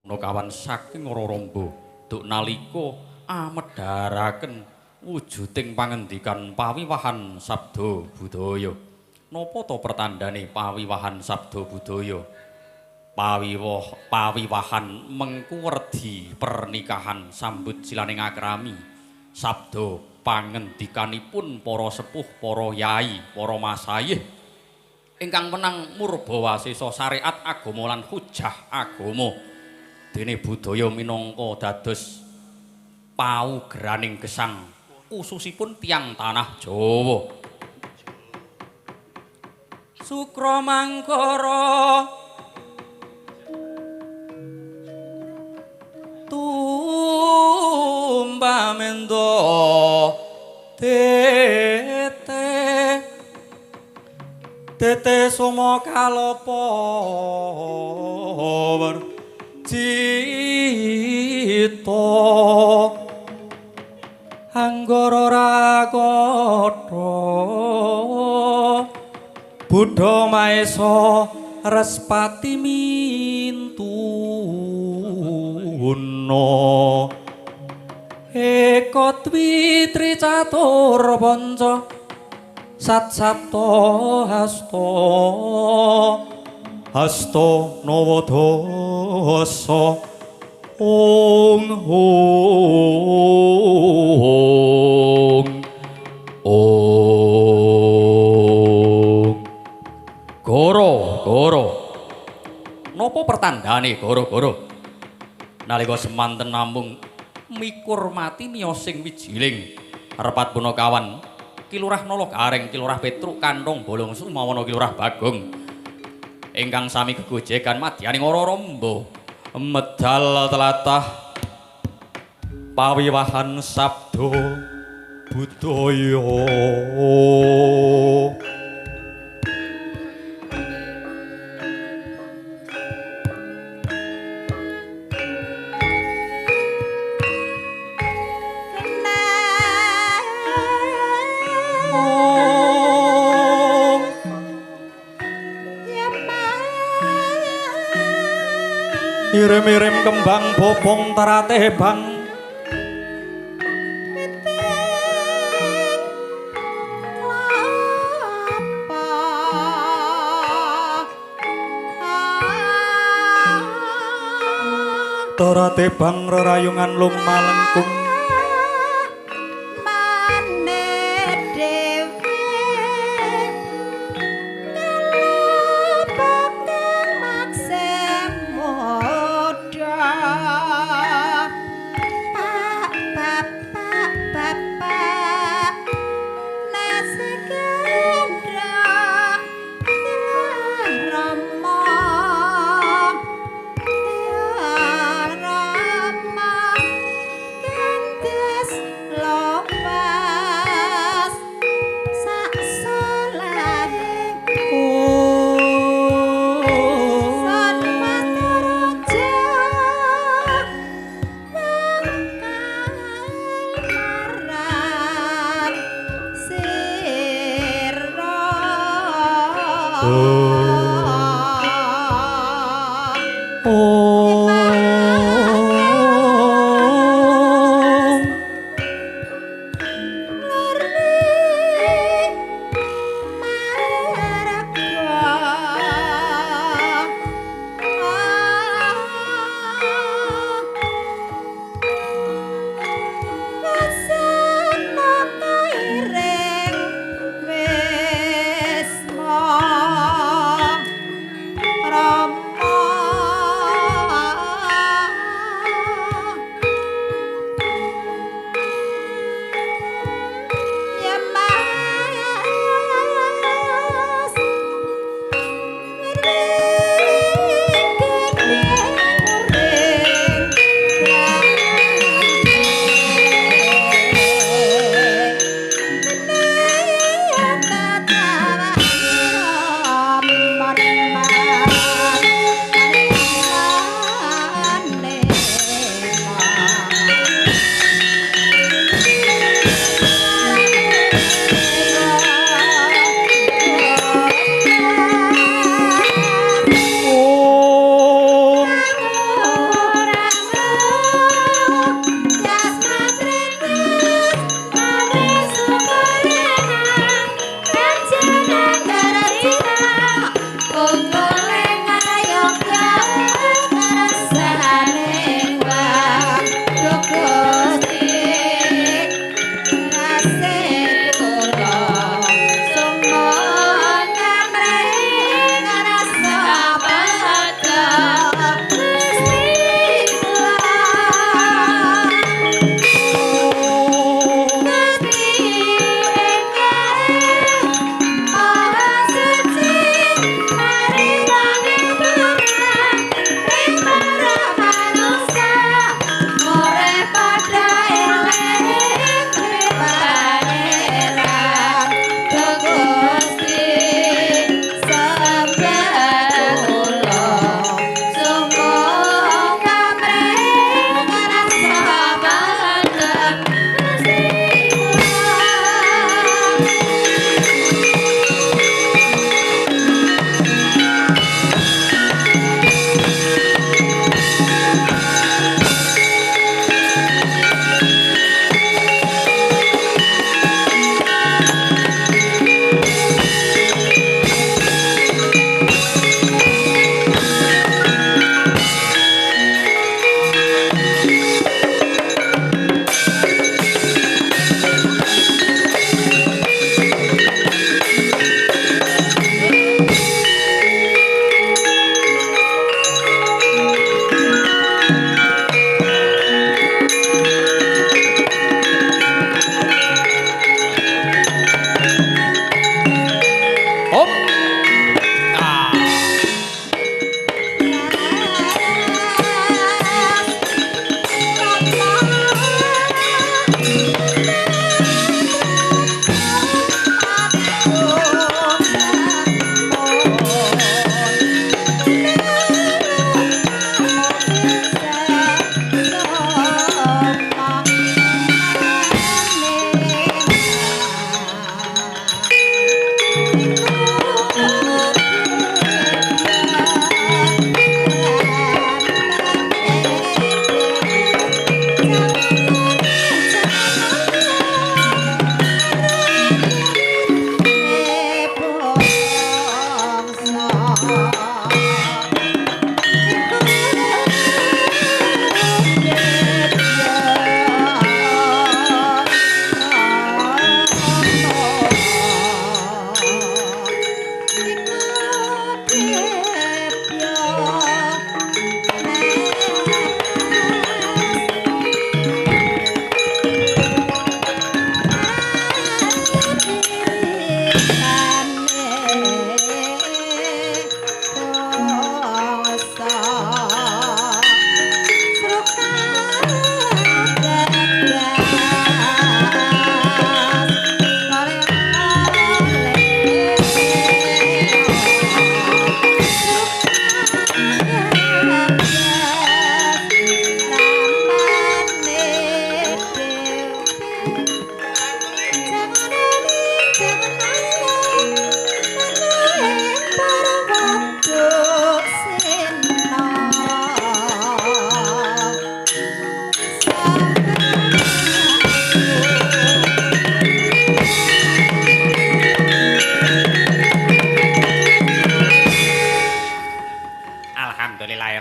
Punakawan saking Raramba duk nalika amedharaken wujuding pangendikan pawiwahan sabda budaya. Napa to pertandane pawiwahan sabda budaya? Pawiwahan mengkuwerdi pernikahan sambut silaning akrami. Sabda pangendikanipun para sepuh, para yai, para masayih ingkang menang murbawasesa syariat agama lan hujah agama. Dene budaya minangka dados paugraning gesang khususipun tiyang tanah Jawa. Sukra mangkara tumbamendo tete tete soma kalapa cita anggara rakata Buddha Maesa Respati mintuna eka dwi tri catur panca sat sapta hasta hasta nawa dasa ong ong ong. Goro goro napa pertandane goro goro nalika semanten namung mikurmati miyosing wijiling repat punakawan Ki Lurah Nala Gareng, Ki Lurah Petruk Kanthong Bolong Sumawana, Ki Lurah Bagong ingkang sami gegojegan madyaning Raramba medal tlatah pawiwahan sabda budaya. Irim-irim kembang bobong tarate bang witing klapa tarate bang rerayungan lumalengkung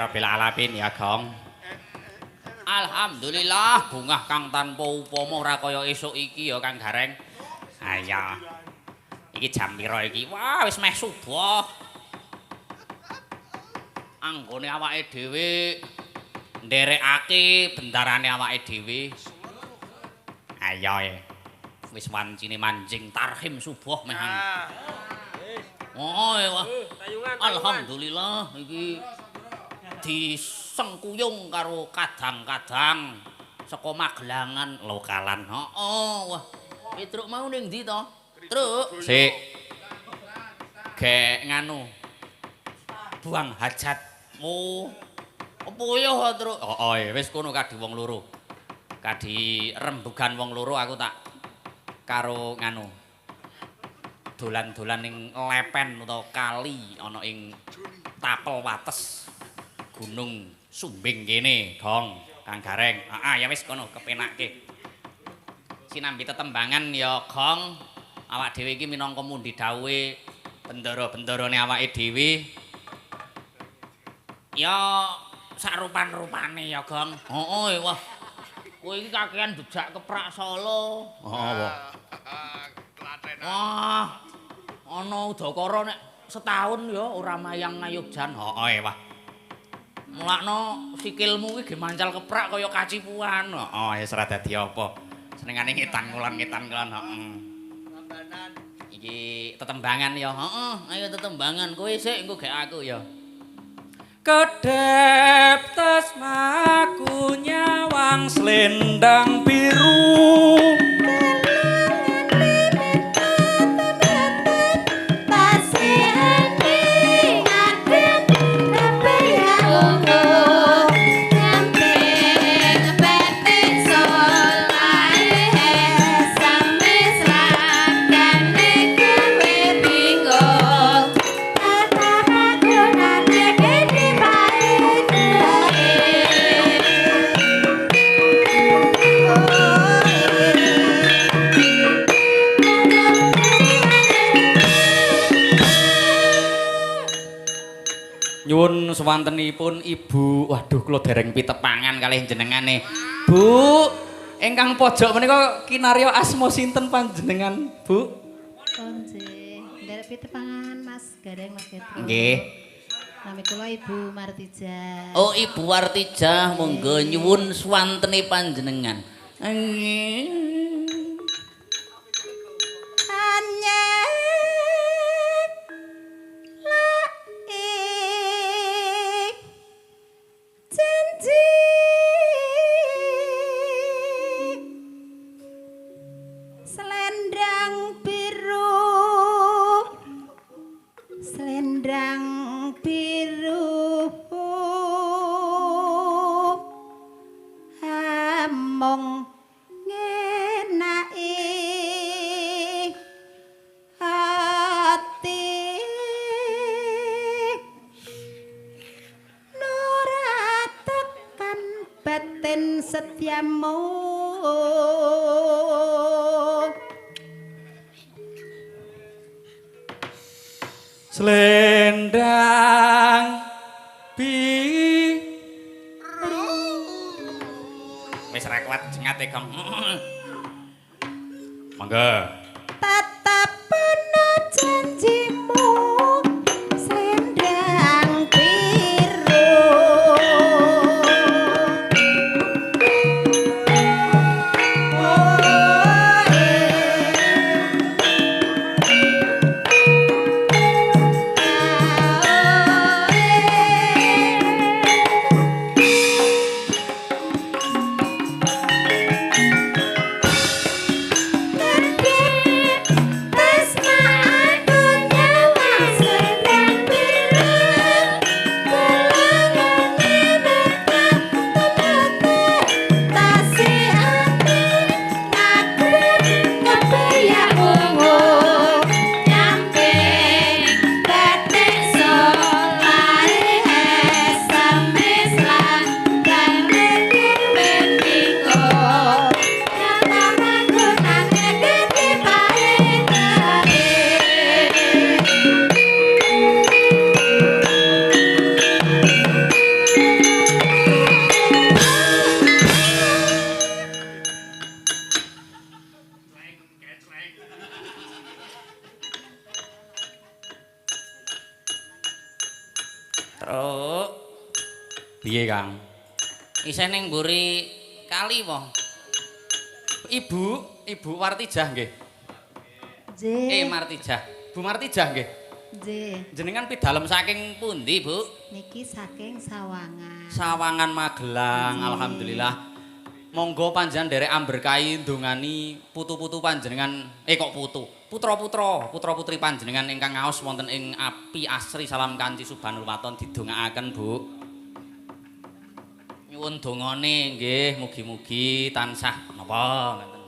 Alhamdulillahirabbil alamin ya, Gong. Alhamdulillah bungah kang tanpa upama ora kaya esuk iki ya Kang Gareng. Ayo. Iki jam pira iki? Wah, wis meh subuh. Anggone awake dhewe nderekake bendarane awake dhewe. Ayo e. Wis wancine manjing tarhim subuh meh. Oh, wah. Alhamdulillah iki disengkuyung karo kadang-kadang saka Magelangan lokalan. Heeh, wah. Petruk mau ning ndi to? Truk. Sik. Gek nganu. Buang hajat. Oh. Apa ya, Truk? Heeh, wis kono kadi wong loro. Kadi rembugan wong loro aku tak karo nganu. Dolan-dolan ning lepen utawa kali ana ing tapel wates Gunung Sumbing kene, Gong, Kang Gareng. Heeh, ya wis kono kepenake. Sinambi tetembangan ya, Gong. Awak dhewe iki minangka mundi dawuhe bendara-bendarane awake dhewe. Ya sak rupan-rupane ya, Gong. Heeh, wah. Kowe iki kakean bejak keprak Solo. Heeh, wah. Wah. Ana udakara nek setahun ya ora mayang ngayogjan. Heeh, wah. Mulakno sikilmu kuwi ge mancal keprak kaya kacipuan. Heeh, ya ora dadi apa. Senengane ngetan ngulon ngetan ngulon, heeh. Iki tetembangan ya. Heeh, ayo tetembangan. Kowe sik engko gek aku ya. Kedhep tresnaku nyawang slendang biru. Nyuwun swantenipun Ibu. Waduh, kula dereng pitepangan kalih jenengane. Bu, ingkang pojok menika kinarya asma sinten panjenengan, Bu? Oh, nggih. Nderek pitepangan Mas Gareng Mas Petro. Nggih. Nami kula Ibu Martijah. Oh, Ibu Wartijah, monggo nyuwun swantene panjenengan. Nggih. Selendang biru among ngenaki ati ora tekan batin setiamu. Selendang biru. Wis ra kuat jengate, Gong. Monggo. Tetep ana janjimu selendang biru. Truk. Piye, Kang? Isih ning mburi kali po. Ibu, Ibu Wartijah nggih. Nggih. Martijah. Bu Martijah nggih. Nggih. Jenengan pidalem saking pundi, Bu? Niki saking Sawangan. Sawangan Magelang, alhamdulillah. Monggo panjenengan nderek amberkahi ndongani putu-putu panjenengan, kok putu. Putra-putra, putra-putri panjenengan ingkang ngaos wonten ing Api Asri Salam Kanci Subhanul Waton didongaaken, Bu. Nyuwun dongane nggih, mugi-mugi tansah napa ngoten.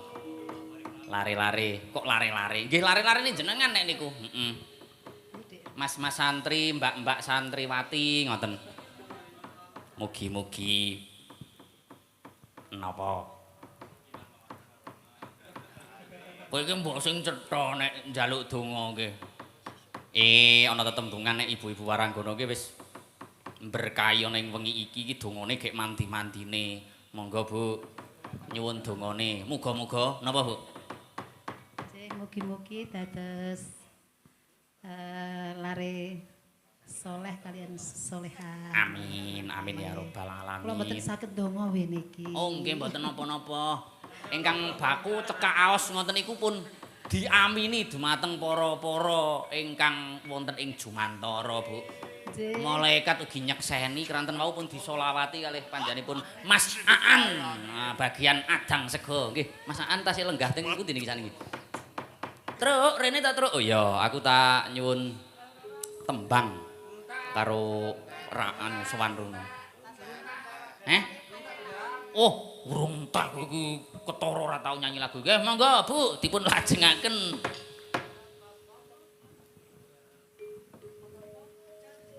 Lare-lare, kok lare-lare? Nggih lare-larene jenengan nek niku. Heeh. Mas-mas santri, mbak-mbak santriwati ngoten. Mugi-mugi napa? Kowe iki mbok sing cetha nek njaluk donga nggih. Ana tetembungan nek ibu-ibu waranggono ki wis berkahi ana ing wengi iki iki dongane gek mandi-mandine. Monggo Bu, nyuwun dongane. Muga-muga napa Bu? Nggih, mugi-mugi dados lare soleh kalian soleha. Amin, amin ya robbal alamin. Kula mboten saged donga we niki. Oh nggih mboten napa-napa. Ingkang baku cekak aos ngoten niku pun diamini dumateng para-para ingkang wonten ing Jumantara, Bu. Nggih. Malaikat ugi nyekseni kranten wau pun disolawati kalih panjenenganipun Mas Aan. Nah, bagian adang sega nggih. Mas Aan tasih lenggah teng pundi niki saniki? Truk, rene ta truk? Oh iya, aku tak nyuwun tembang karo raan sowan rono. Oh, urung tak iki ketara ora tau nyanyi lagu. Nggih, monggo Bu, dipun lajengaken.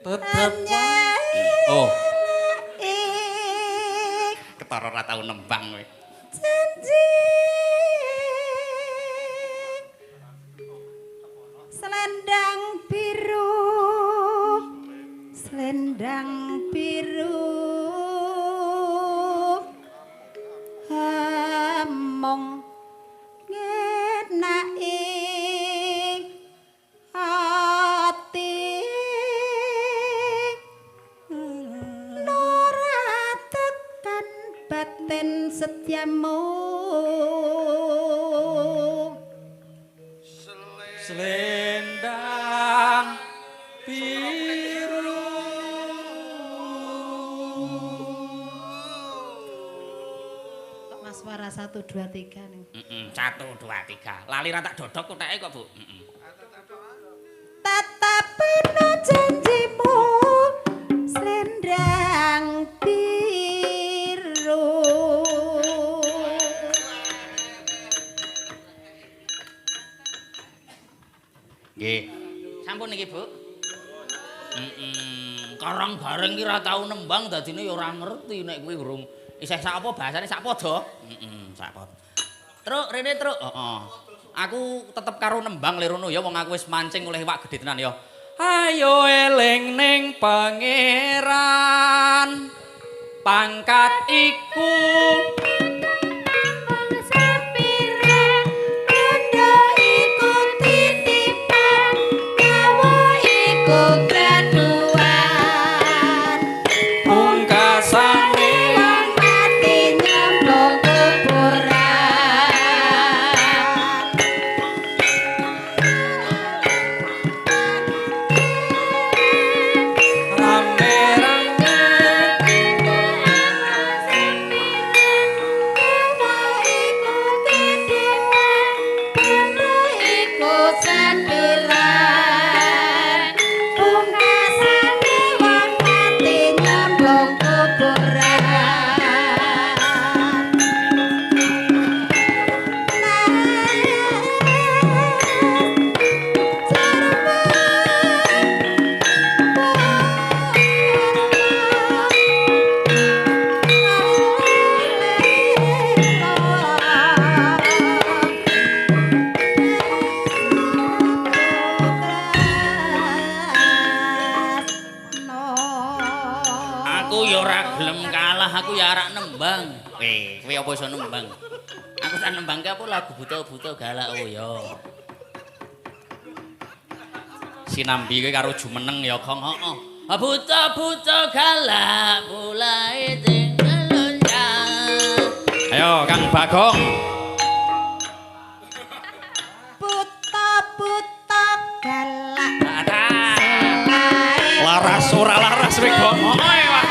Tetep. Oh. Ketara ora tau nembang kowe. Janji selendang biru, selendang biru, among ngenaki ati ora tekan batin setiamu. Selendang biru. Kok Mas suara 1 2 3 nih. 1 2 3. Lali ra tak dodok kotake kok, Bu. Tetep ana janjimu selendang biru. Nggih. Sampun niki, Bu. Karang bareng ki ora tau nembang dadine ya ora ngerti nek kuwi urung isih sak apa bahasane sak padha. Sak padha. Truk rene truk. Heeh. Aku tetep karo nembang lirono ya wong aku wis mancing oleh iwak gedhe tenan ya. Ayo eling ning pangeran. Pangkat iku Aku ya arak nembang. Kowe apa iso nembang? Aku tak nembangke apa lagu buta-buta galak oh ya. Sinambi kowe karo jumeneng ya, Gong. Heeh. Buta-buta galak bolahe sing ngelonjak. Ayo Kang Bagong. Buta-buta galak. Laras ora laras kowe, Gong. Oh, wah.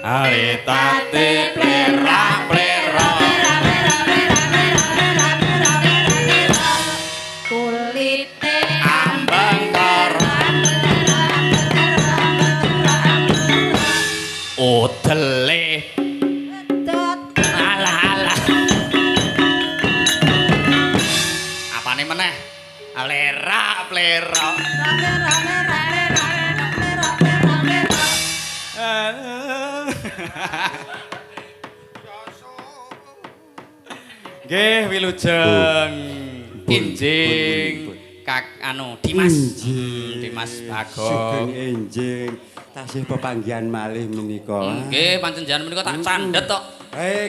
Aritate plerak-plerak. Kulite Ambang karo odele. Dot. Alah alah. Apane meneh? Lerak plerak. Rame rame rame rame rame rame. Nggih, wilujeng enjing Kak anu Dimas. Dimas Bagong. Sugeng enjing. Tasih pepanggihan malih menika. Nggih, pancen jenengan menika tak candhet tok.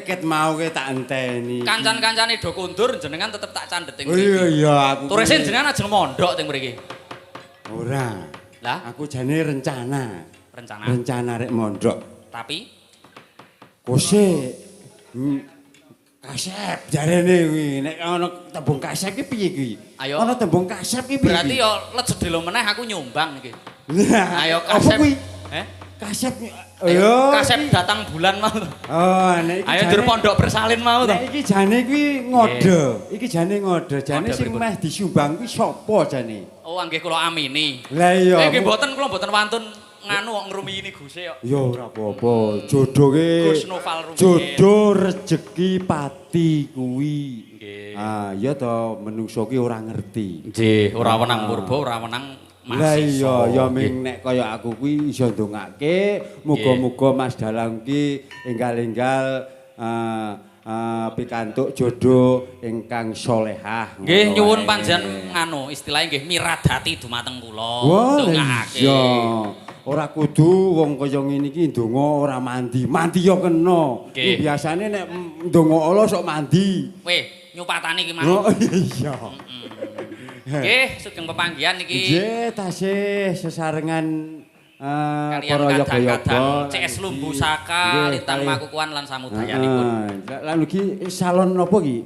Ket mau ke tak enteni. Kancan-kancane do kondur jenengan tetep tak candhet teng Oh iya mriki. iya aku. Turese jenengan ajeng mondok teng mriki. Ora. Lah, Aku jane rencana. rencana. Rencana rek mondok. Tapi Kose. Kasep jarene kuwi. Nek ana tembung kasep ki piye kuwi? Ayo. Ana tembung kasep ki piye? Berarti yo let sedelo meneh aku nyumbang iki. Lah, Ayo apa kasep. kuwi? Eh? Kasep. Ayo Ayo. kasep datang bulan mau. to. Oh, nek iki Ayo njur pondok bersalin mau to. Nek iki jane kuwi ngode. Iki jane ngode. Jane Ngode sing pripun? meh disumbang kuwi sapa jane? Oh, nggih kula amini. Lah iya. Nggih mboten kula mboten wantun nganu kok ngrumiyini Guse kok. Ya ora apa-apa. Jodoh ki Gus Noval rumiyin. Jodoh rejeki pati kuwi. Nggih. Ah, iya to menungso ki ora ngerti. Nggih, ora wenang purba, ora wenang Lah mahasiswa. iya, ya ming nek kaya aku kuwi iso ndongake, muga-muga Mas Dalang ki enggal-enggal pikantuk jodoh ingkang solehah. Nggih Ngono nyuwun wae. panjenengan nganu istilahnya nggih miradati dumateng kula. Wah, Ndongakake. iya. Ora kudu wong kaya ngene iki ndonga ora mandi. Mandi ya kena. Nggih. Biasane nek ndonga Allah sok mandi. Weh, nyupatane iki mang. Oh iya. Nggih, sugeng pepanggihan niki. Nggih, tasih sesarengan Kalian para yoga-yoga. kadang-kadang CS Lumbu Saka, Lintang Makukuhan lan samudayanipun. Lan ugi salon napa iki?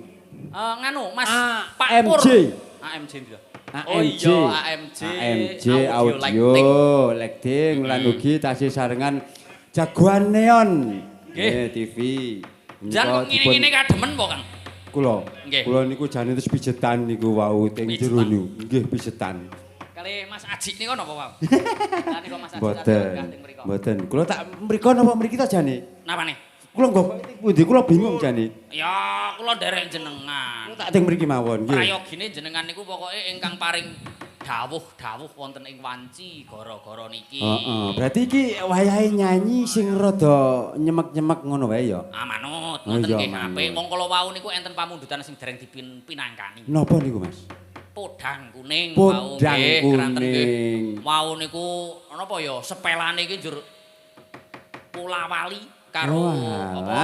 Nganu Mas Pak Pur. AMJ. AMJ ndi to? Oh AMJ. iya, AMJ. AMJ Audio Audio Lighting. Lighting lan ugi tasih sarengan Jagoan Neon. Nggih. TV. Jan kok ngene-ngene kademen po, Kang? Kula. Nggih. Kula niku jane terus pijetan niku wau teng jero Pijetan. niku. Nggih pijetan. Kali Mas Aji niku napa, Pak? Lah niku Mas Aji Mboten. teng mriko. Mboten. Kula tak mriko napa mriki ta jane? Napane? Kula nggo pundi kula bingung jane. Ya, kula nderek jenengan. Kula tak teng mriki mawon nggih. Prayogine jenengan niku pokoke ingkang paring dawuh-dawuh wonten ing wanci gara-gara niki. Heeh, berarti iki wayahe nyanyi sing rada nyemek-nyemek ngono wae ya. Ah manut, Oh ngoten iya, nggih manut. apik. Wong kala wau niku enten pamundutan sing dereng dipinangkani. Napa niku, Mas? Podang kuning wau Podang nggih, keranten nggih. kuning. Wau niku napa ya sepelane iki njur pulawali karo Walah. apa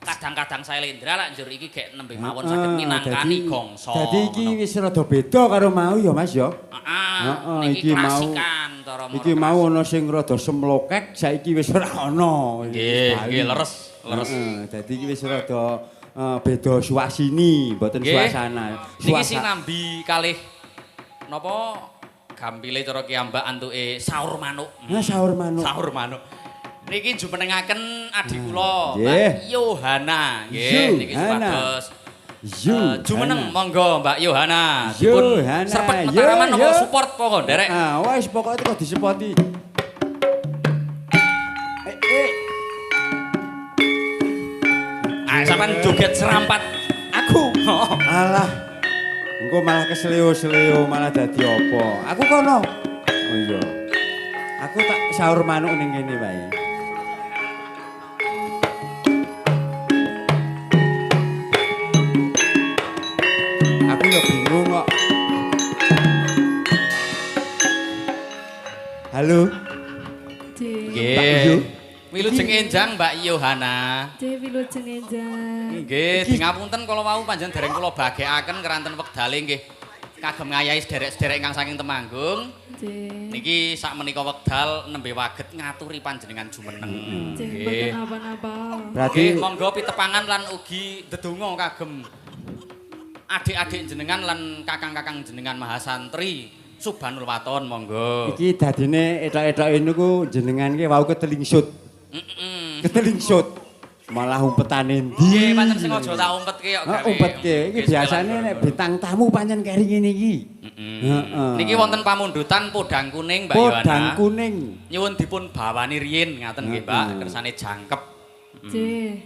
kadang-kadang Sailendra lak njur iki gek nembe mawon saged minangkani gongso. Dadi iki wis rada beda karo mau ya, Mas ya. Heeh, Heeh, niki iki mau klasikan cara mara. Iki mau ana sing rada semlokek, saiki wis ora ana. Nggih, Wis bali. nggih leres, leres. Heeh, dadi iki wis rada beda suasini, mboten Nggih. suasana. Niki sinambi kalih napa gampile cara kiambak antuke saur manuk. Nah, saur manuk. Saur manuk. Niki jumenengaken adhi kula, Mbak Yohana. Nggih, niki supados jumeneng monggo Mbak Yohana. Dipun serpet Mataraman napa support pokok nderek. Ah, wis pokoke teko disepoti. Ah, sampean joget serampat aku. Alah. Engko malah kesleo-sleo malah dadi apa? Aku kono. Oh iya. Aku tak sahur manuk ning kene wae. Aku ya bingung kok. Halo. Nggih. Wilujeng enjang Mbak Yohana. Nggih, wilujeng enjang. Nggih, dingapunten kala wau panjenengan dereng kula bagekaken keranten wektale nggih. Kagem ngayahi sederek-sederek ingkang saking Temanggung. Nggih. Niki sak menika wekdal nembe waget ngaturi panjenengan jumeneng. Nggih, mboten napa-napa. Berarti monggo pitepangan lan ugi ndedonga kagem adik-adik jenengan lan kakang-kakang jenengan mahasantri Subanul Waton monggo. Iki dadine etok-etoke niku jenengan ki wau ketelingsut. Ketelingsut. Malah umpetane ndi? Nggih, pancen sing aja tak umpetke kok gawe. Umpetke. Iki biasane nek bintang tamu pancen keri ngene iki. Heeh. Niki wonten pamundutan podang kuning Mbak Yohana. Podang kuning. Nyuwun dipun bawani riyin ngaten nggih Mbak, kersane jangkep. Nggih.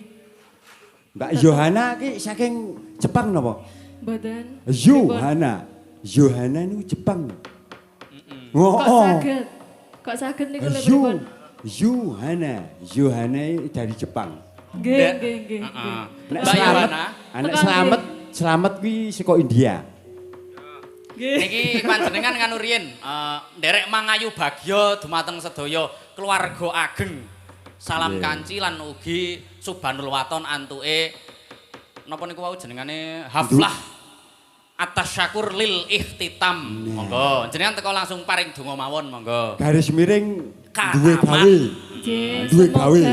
Mbak Yohana ki saking Jepang napa? Mboten. Yohana. Yohana niku Jepang. Kok saged? Kok saged niku lho pripun? Yohana. Yohana dari Jepang. Nggih, nggih, nggih. Nek slamet, nek slamet, slamet kuwi saka India. Nggih. Niki panjenengan nganu riyin, nderek mangayu bagya dumateng sedaya keluarga ageng. Salam kanci lan ugi Subanul Waton antuke napa niku wau jenengane Haflah Atasyakur lil Ikhtitam. Monggo jenengan teko langsung paring donga mawon monggo. Garis miring duwe gawe. Duwe gawe.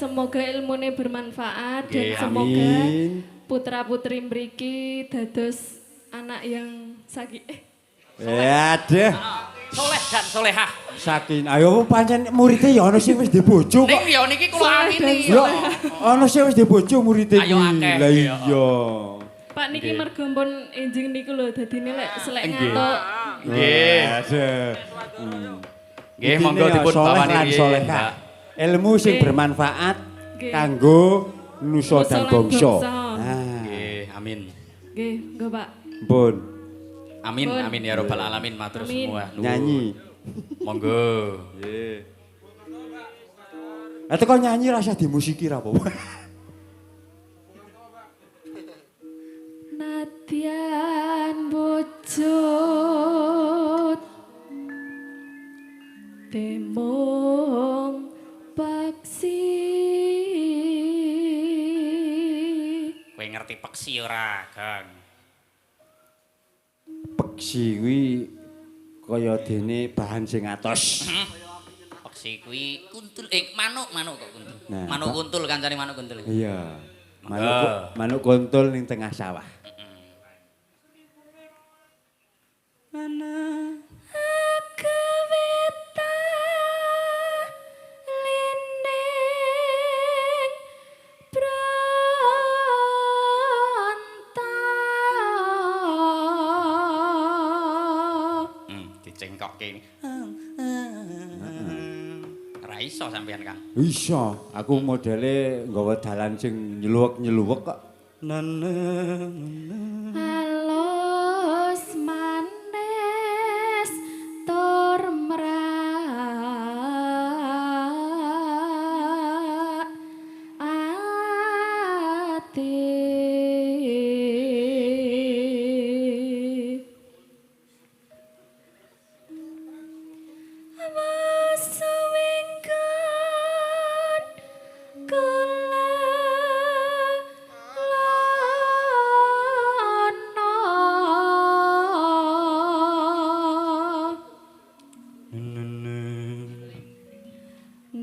Semoga ilmune bermanfaat dan semoga putra-putri mriki dados anak yang saki Aduh. Soleh dan solehah. Sakin. Ayo pancen murite ya ana sing wis duwe bojo kok. Ning ya niki kula amini. Ya ana sing wis duwe bojo murite iki. Lah iya. Pak niki mergo pun enjing niku lho dadine lek selek ngantuk. Nggih. Nggih monggo dipun bawani solehah. Ilmu sing bermanfaat kanggo nusa dan bangsa. Nggih, amin. Nggih, monggo Pak. Pun. Amin, amin ya robbal alamin, matur semua. Nyanyi. Monggo. Nggih. Lah teko nyanyi rasa dimusiki ra apa-apa. Nadyan wujud temong paksi. Kowe ngerti peksi ora, Kang? Peksi kuwi kaya dene bahan sing atos. Peksi kuwi kuntul manuk, manuk kok kuntul. Nah, manuk kuntul kancane manuk kuntul. Iya. Manuk manuk kuntul ning tengah sawah. Mana dicengkokke ini. Ra iso sampean, Kang. Iso, aku modele nggawa dalan sing nyeluwek-nyeluwek kok. Halus manis tur mrak ati.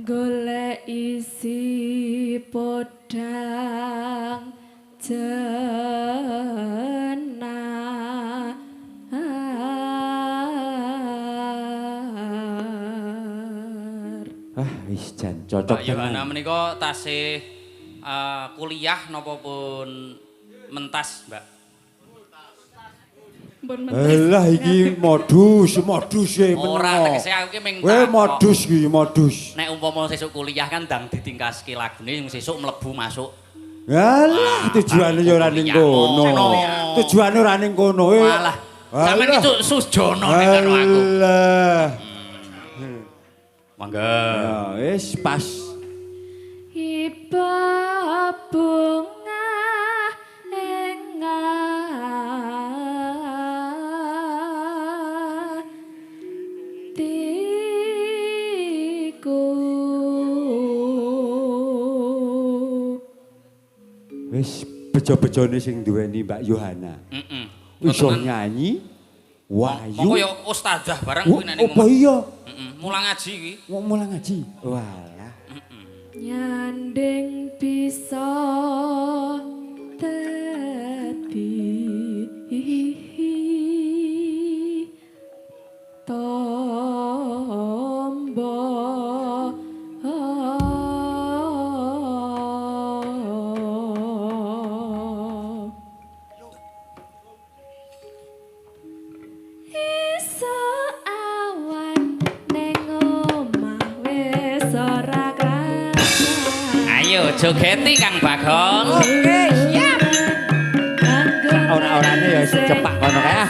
Golek isi podang jenar. Ah, wis jan cocok Mbak Yohana tenan. Menika tasih kuliah napa pun mentas, Mbak? Pun mentas. Lah iki modus, modus e meneng. Ora tegese aku ki ming Kowe takok. modus iki, modus. Nek umpama sesuk kuliah kan ndang ditingkaske lagune sing sesuk mlebu masuk. Alah, tujuane ya ora ning kono. Tujuane ora ning kono. Walah, sampeyan iki sujono nek karo aku. Alah. Mangga. Ya wis pas. Iba bunga ing atiku. Wis bejo-bejone sing duweni Mbak Yohana. Heeh. Iso nyanyi, wayu. Monggo ya ustazah barang kuwi nek ning Apa iya? Heeh, mulang ngaji kuwi. Wong mulang ngaji. Walah. Nyanding bisa dadi tombo. Iso awan neng omah wis ora krasa. Ayo jogeti Kang Bagong. Oke, siap. Ora-orane ya sing cepak kono kae ah.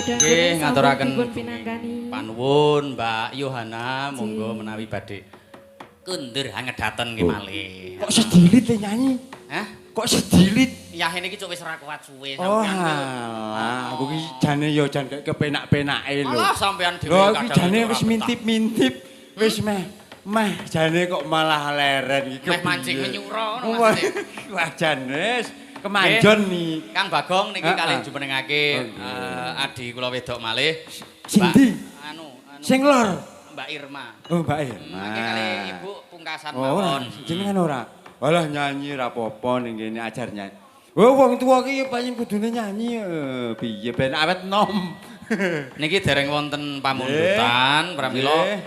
Nggih, ngaturaken dipun pinangkani. Panuwun Mbak Yohana, monggo menawi badhe kundur angedaten nggih malih. Kok sedilit le nyanyi? Hah? Kok sedilit? Yahene iki cuk wis ora kuat suwe Oh sampean. alah, aku ki jane ya jan kayak kepenak-penake lho. Alah sampean dhewe Lho iki kadang jane ora wis betah. mintip-mintip, wis meh meh jane kok malah leren iki. Meh mancing menyura ngono Wah, maksudnya. wah jan wis kemanjon nih. Kang Bagong niki Heeh. kalih jumenengake Oh, nggih. adi kula wedok malih. Sing Mbak- ndi? Anu, anu. Sing lor. Mbak Irma. Oh, Mbak Irma. Mangke kalih Ibu pungkasan Oh, ora, mawon. jenengan ora. Walah nyanyi ra apa-apa ning kene ajar nyanyi. Oh, wong tuwa ki pancen kudune nyanyi piye ben awet nom. Niki dereng wonten pamundutan pramila Nggih.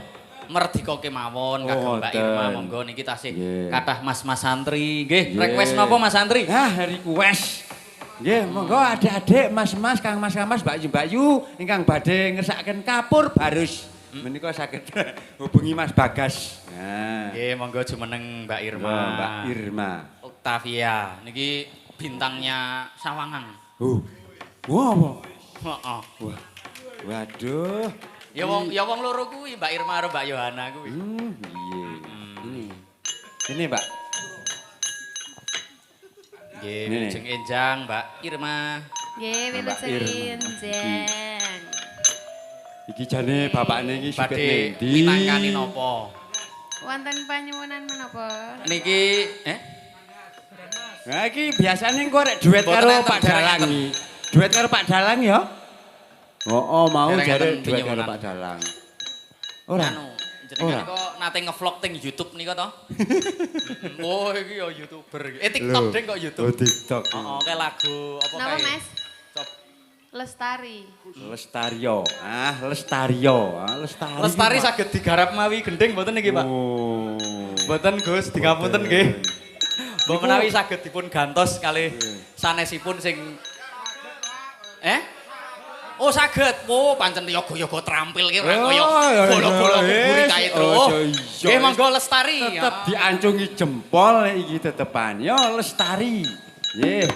merdika kemawon kagem Oh, Mbak Irma ngoten. monggo niki tasih Nggih. kathah mas-mas santri. Nggih, Nggih. request napa Mas santri? Nah, request. Nggih, monggo adik-adik, mas-mas, kang mas-kang mas, mbak yu-mbak yu ingkang badhe ngersakaken kapur barus. Menika saged hubungi Mas Bagas. Nah. Nggih, monggo jumeneng Mbak Irma. Monggo, Mbak Irma. Octavia niki bintangnya Sawangan. Wah, apa? Heeh. Wah. Waduh. Ya wong loro kuwi Mbak Irma karo Mbak Yohana kuwi. Iya. Ini, Mbak. Nggih, Ngene. wilujeng enjang Mbak Irma. Nggih, Mbak wilujeng Irma. enjang. Iki jane bapakne iki supit Badhe ning ndi? minangkani napa? Wonten panyuwunan menapa? Niki Nah, iki biasane engko rek duet Mboten karo enten, Pak dereng Dalang enten. iki. Duet karo Pak Dalang ya? Oh, mau Dereng jare enten duet karo pinyuwunan. Pak Dalang. Ora. Anu, jenengan Ora. kok nate ngevlog teng YouTube nika to? Oh, iki ya YouTuber iki. TikTok Lho. ding kok YouTube. Oh, TikTok. Heeh, kae lagu apa Napa, kae? Mas? Cop. Lestari. Lestario. Ah, Lestario. Ah, Lestari. Lestari Pak. saged digarap mawi gending mboten niki, Pak? Oh. Mboten Gus, dingapunten nggih. Mbok menawi saged dipun gantos kalih sanesipun sing Eh? Oh saged. Oh pancen yoga-yoga terampil ki ora kaya bola-bola kuburi kae, Tru. Oh, iya. Nggih monggo Lestari. Tetep diancungi jempol nek iki tetepan. Yo Lestari. Nggih.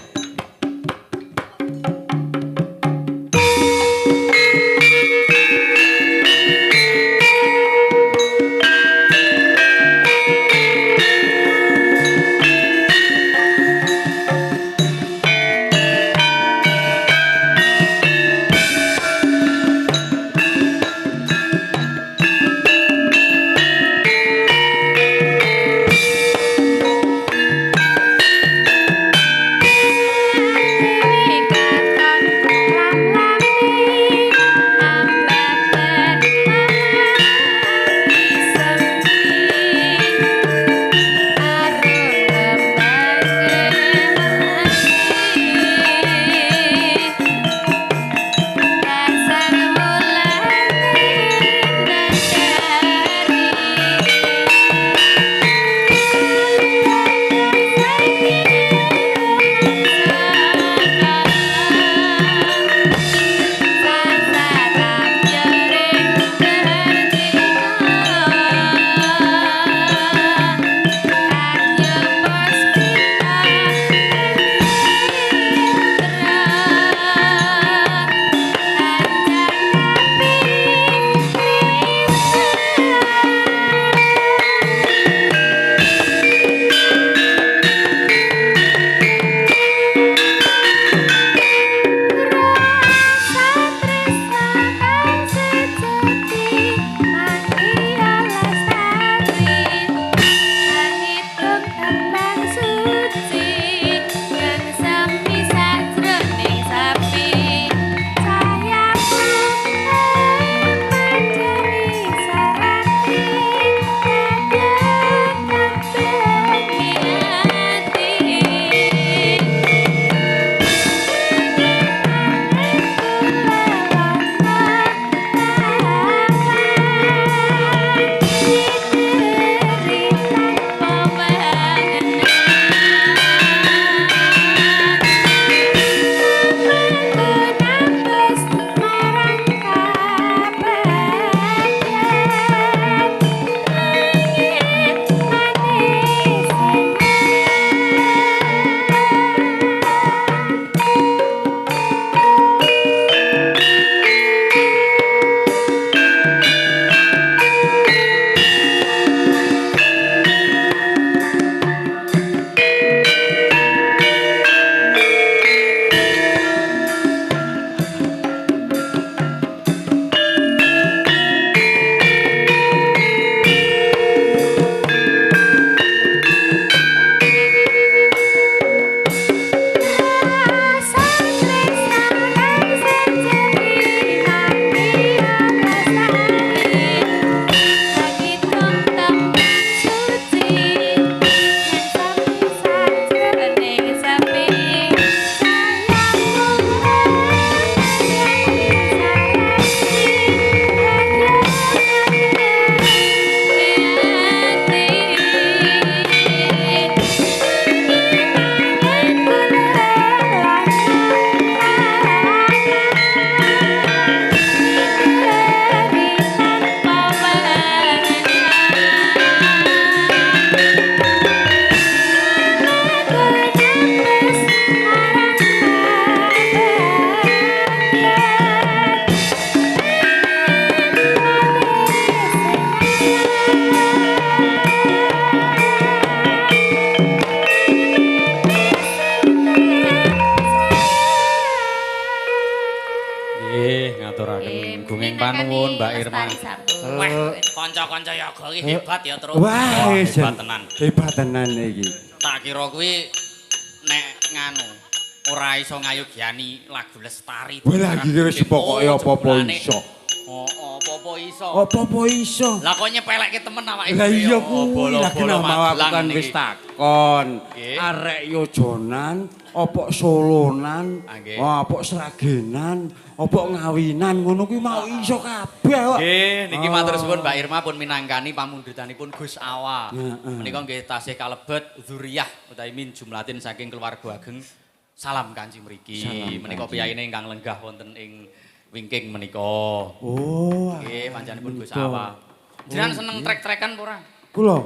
Sugeng panuwun Mbak Irma. Wah, kanca-kanca yoga iki hebat ya, Truk. Wah, hebat tenan. Hebat tenan iki. Tak kira kuwi nek nganu ora iso ngayogyani lagu Lestari. Wah, lagi wis pokoke apa-apa iso. Oh, apa-apa iso. Apa-apa iso. Lah kok nyepelekke temen awake dhewe. Lah iya kuwi, lagi mau aku kan wis takon. Arek Yojonan, apa Solonan, apa Sragenan, apa Ngawinan ngono kuwi mau iso kabeh kok. Nggih, niki matur suwun Mbak Irma pun minangkani pamundutanipun Gus Awa. Menika nggih tasih kalebet zuriyah utawi min jumlatin saking keluarga ageng. Salam kanci mriki. Menika piyayine ingkang lenggah wonten ing wingking menika. Oh. Nggih, panjenenganipun Gus Awa. Jenengan seneng trek-trekan apa ora? Kula.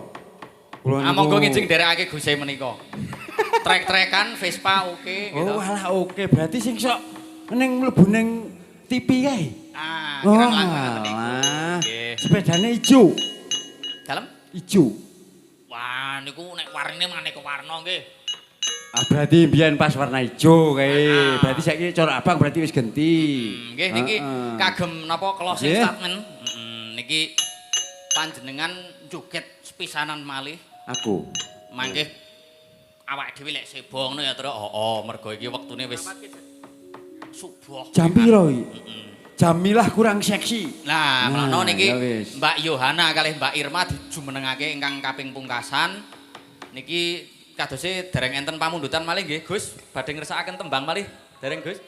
Kula niku. Monggo ngijing nderekake Guse menika. Trek-trekan Vespa oke gitu. Oh, alah oke. Berarti sing sok ning mlebu ning TV kae. Ah, kirang langkung ngoten niku. Nggih. Sepedane ijo. Dalem? Ijo. Wah, niku nek warnane maneka warna nggih. Ah, berarti mbiyen pas warna ijo kae. Berarti saiki cara abang berarti wis genti. Nggih niki kagem napa closing statement. Niki panjenengan joget sepisanan malih. Aku. Mangke awake dhewe lek sebo ngono ya, Truk. Heeh, mergo iki wektune wis subuh. Jam piro iki? Jamilah kurang seksi. Nah, mlakno niki Mbak Yohana kalih Mbak Irma dijumenengake ingkang kaping pungkasan. Niki kadose dereng enten pamundutan malih nggih, Gus. Badhe ngersakaken tembang malih dereng, Gus.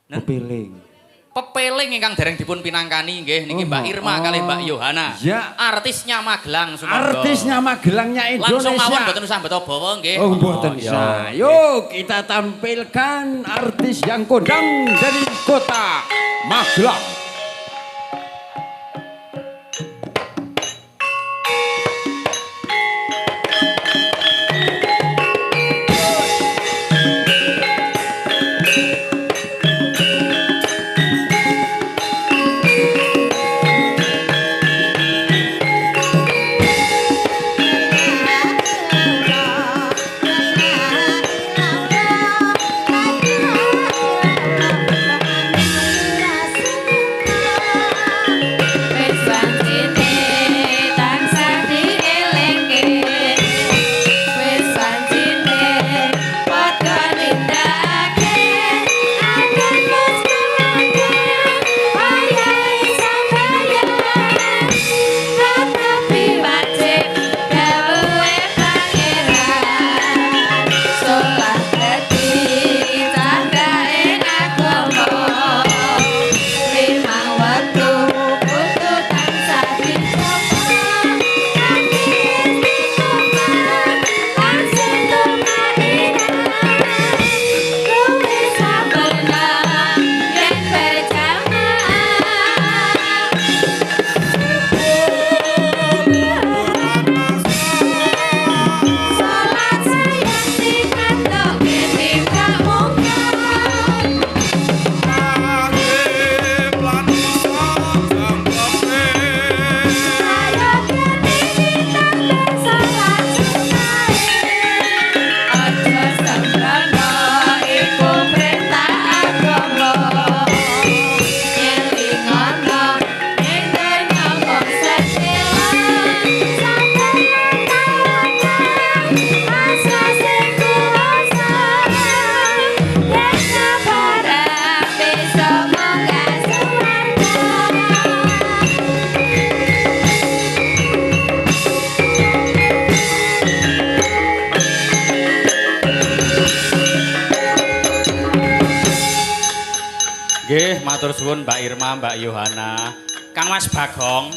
Pepeling. Pepeling ingkang dereng dipun pinangkani nggih niki Mbak Irma kalih Mbak Yohana. Ya. Artisnya Magelang sumangga. Artisnya Magelangnya Indonesia. Langsung mawon mboten usah mbeto bawa nggih. Oh, mboten usah. Yuk kita tampilkan artis yang kondang dari kota Magelang. Nggih, matur suwun Mbak Irma, Mbak Yohana. Kang Mas Bagong.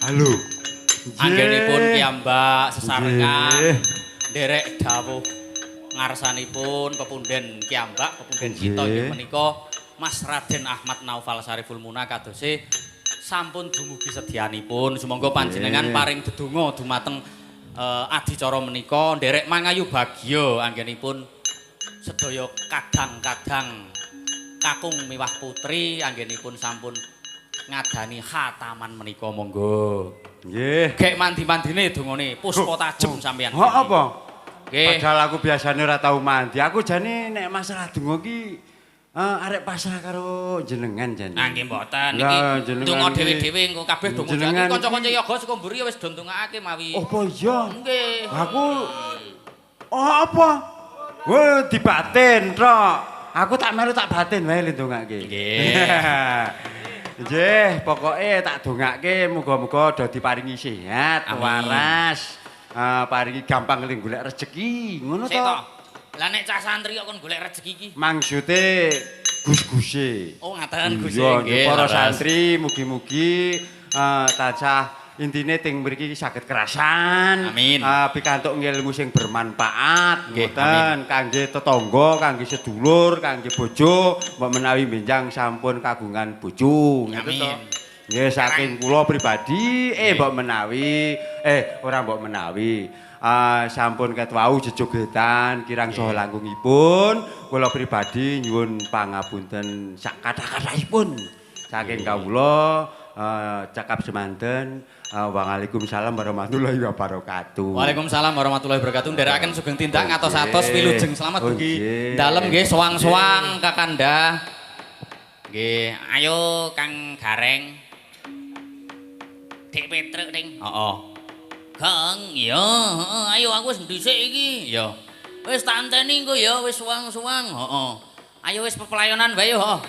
Halo. Anggenipun piyambak sesarengan nderek dawuh ngarsanipun pepunden kiyambak, pepunden kita inggih menika Mas Raden Ahmad Naufal Sariful Muna kadose sampun dumugi sedyanipun. Sumangga panjenengan paring dedonga dumateng adicara menika nderek mangayu bagya anggenipun sedaya kadang-kadang kakung miwah putri anggenipun sampun ngadani khataman menika monggo. Nggih. Gek mandi-mandine dongane puspa tajem sampeyan. Hok apa? Padahal aku biasane ora tau mandi. Aku jane nek masalah donga ki Arek pasrah karo jenengan jan. Ah nggih mboten niki ndonga dhewe-dhewe engko kabeh do ngundang kanca-kanca yoga saka mburi ya wis do ndongakake mawi. Apa iya? Nggih. Aku oh apa? Wah, dibatin tok. Aku tak melu tak batin wae le ndongake. Nggih. Nggih, pokoke tak dongake muga-muga do diparingi sehat, waras, paringi gampang le golek rejeki, ngono to. Lah nek cah santri kok kon golek rejeki iki? Maksude gus-guse. Oh ngaten guse. Nggih, para santri mugi-mugi tansah intine teng mriki saged kerasan. Amin. Pikantuk ngilmu sing bermanfaat ngoten kangge tetangga, kangge sedulur, kangge bojo, mbok menawi benjang sampun kagungan bojo. Ngoten to. Nggih saking kula pribadi mbok menawi ora mbok menawi sampun ket wau jejogetan kirang saha langkungipun kula pribadi nyuwun pangapunten sak kathah-kathahipun saking kawula cekap semanten. Waalaikumsalam warahmatullahi wabarakatuh. Waalaikumsalam warahmatullahi wabarakatuh. Nderekaken sugeng tindak ngatos-atos wilujeng slamet dugi dalem nggih sowang-sowang Kakanda. Nggih, ayo Kang Gareng. Dik Petruk ning. Heeh. Kang, iya, heeh, ayo aku wis dhisik iki. Iya. Wis tak anteni engko ya, wis suwang-suwang. Heeh. Ayo wis pepelayonan wae yo, heeh.